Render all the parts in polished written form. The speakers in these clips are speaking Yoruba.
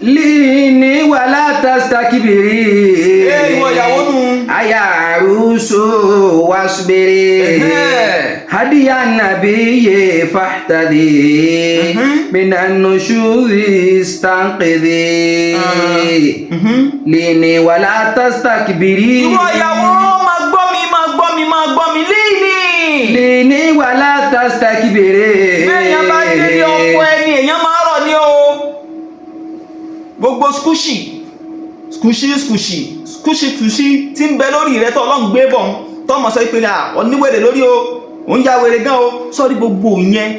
Líní wàlá tastakbiri. Ẹ, ìwọ ìyàwó nù. Aya arusu wasbiri. Hadiya nabiyyi fahtadi. Minan nushuzi istanqidhi. Líní wàlá tastakbiri. Ìwọ ìyàwó, máa gbọ́ mi, máa gbọ́ mi, máa gbọ́ mi, líìní. Líní wàlá tastakbiri. Béèyàn bá délé ọkọ ẹni, èèyàn máa rọ̀ ní o. Gbogbo skúṣì skúṣì skúṣì skúṣì skúṣì tí ń bẹ lórí rẹ tó Ọlọ́run gbé bọ̀ ń tọ́mọ sọ pé oníwèrè lórí o, òun ya wèrè gan o. Sọ́ọ́rí gbogbo yẹn,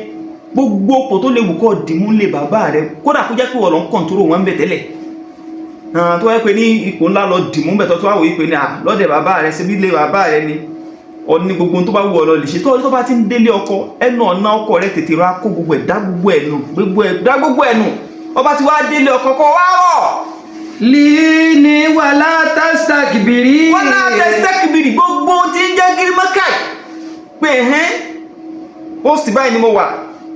gbogbo kò tó lè wù kọ́ dìmú lé bàbá rẹ, kódà kó jẹ́ pé wọ́n lọ ń control wọn bẹ̀ tẹ́lẹ̀, tó wáyé pé ní ipò ńlá lọ dìmú bẹ̀ tó tó wá wòye pé ní lọ́dẹ̀ bàbá rẹ ṣe bí lé bàbá rẹ ni ọ ní gbogbo tó bá wù ọ lọ lè ṣe. Tó bá ti ń délé ọkọ, ẹnu ọ̀nà ọkọ rẹ, tètè ra kó gbogbo ẹ̀, dá gbogbo ẹ̀ nù, gbogbo ẹ̀, dá gbogbo ẹ̀ nù. Ọba ti wá délé ọkọ, kọ wá rọ̀. Líní wàlá tastakbiri. Wọ́n náà tastakbiri, gbogbo tí ń jẹ́ gírímọ́kàì pé ẹ̀hẹ́n, post báyìí ni mo wà,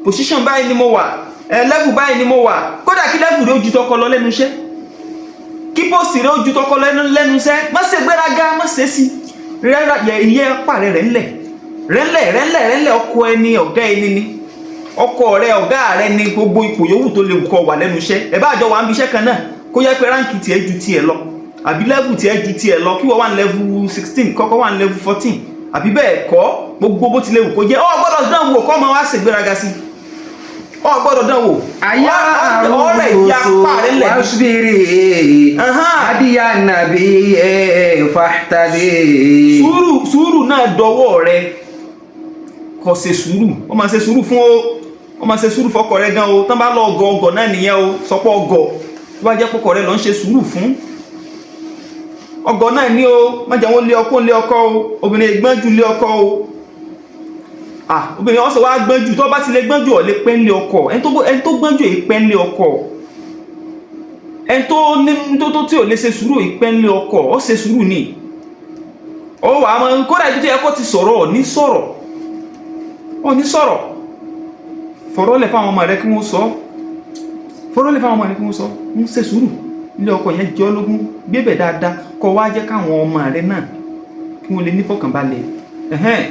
position báyìí ni mo wà, ẹ̀ level báyìí ni mo wà. Kódà kí level rẹ̀ ó ju tọkọ lọ lẹ́nu iṣẹ́, kí post rẹ̀ ó ju tọkọ lẹ́nu iṣẹ́, má ṣe gbéraga, má ṣe sí rẹ́rà yẹ ìyẹ́ pàrẹ̀ rẹ̀ ńlẹ̀ rẹ̀ ńlẹ̀ rẹ̀ ńlẹ̀ rẹ̀ ńlẹ̀. Ọkọ ẹni, ọ̀gá ẹni ni ọkọ rẹ, ọ̀gá rẹ ni. Gbogbo ipò yòówù tó lè kọ wà lẹ́nu iṣẹ́, ẹ bá àjọ wà ń bí iṣẹ́ kan náà, kó yẹ pé rank tiẹ̀ ju tiẹ̀ lọ àbí level tiẹ̀ ju tiẹ̀ lọ, kí wọ́n wà ní level 16, kọ́kọ́ wà ní level 14 àbí bẹ́ẹ̀ kọ́, gbogbo bó tilẹ̀ wù kó jẹ́, ọ gbọ́dọ̀ dán wò kọ́ máa wá ṣègbéraga sí, ọ gbọ́dọ̀ dán wò. Aya ọ̀rẹ́ ìyá apá rẹ̀ lẹ̀. Wasbiri. Hadiya nabiyyi fahtadi. Sùúrù, sùúrù náà dọwọ́ rẹ. Kó ṣe sùúrù, wọ́n máa ṣe sùúrù fún o, wọ́n máa ṣe sùúrù fọkọ rẹ gan o. Tán bá lọ ọgọ, ọgọ náà nìyẹn o. Sọpọ̀ ọgọ tó bá jẹ́ pọkọ rẹ lọ ń ṣe sùúrù fún, ọgọ náà ní o. Má jẹ́ wọ́n lé ọkọ, lé ọkọ o. Obìnrin gbọ́n jù lé ọkọ o. Ah, obìnrin ọ̀sẹ̀ wá gbọ́n jù, tó bá ti lè gbọ́n jù, ọ̀ lè pẹ́ lé ọkọ. Ẹni tó gbọ́n jù èyí pẹ́ lé ọkọ. Ẹni tó ní tó tí ò lè ṣe sùúrù èyí pẹ́ lé ọkọ. Ó ṣe sùúrù ni, ó wà á mọ. Kódà ibi tó yẹ kó ti sọ̀rọ̀, ọ̀ ní sọ̀rọ̀, ọ̀ ní sọ̀rọ̀. Fọ̀rọ̀ lẹ̀ fáwọn ọmọ rẹ kí wọ́n sọ, fọ̀rọ̀ lẹ̀ fáwọn ọmọ rẹ kí wọ́n sọ. Ń ṣe sùúrù ilé ọkọ yẹn jẹ́ ológun, gbébẹ̀ dáadáa, kọ́ wá jẹ́ káwọn ọmọ rẹ náà kí wọ́n lè ní fọkànbalẹ̀. Ẹ̀hẹ́n.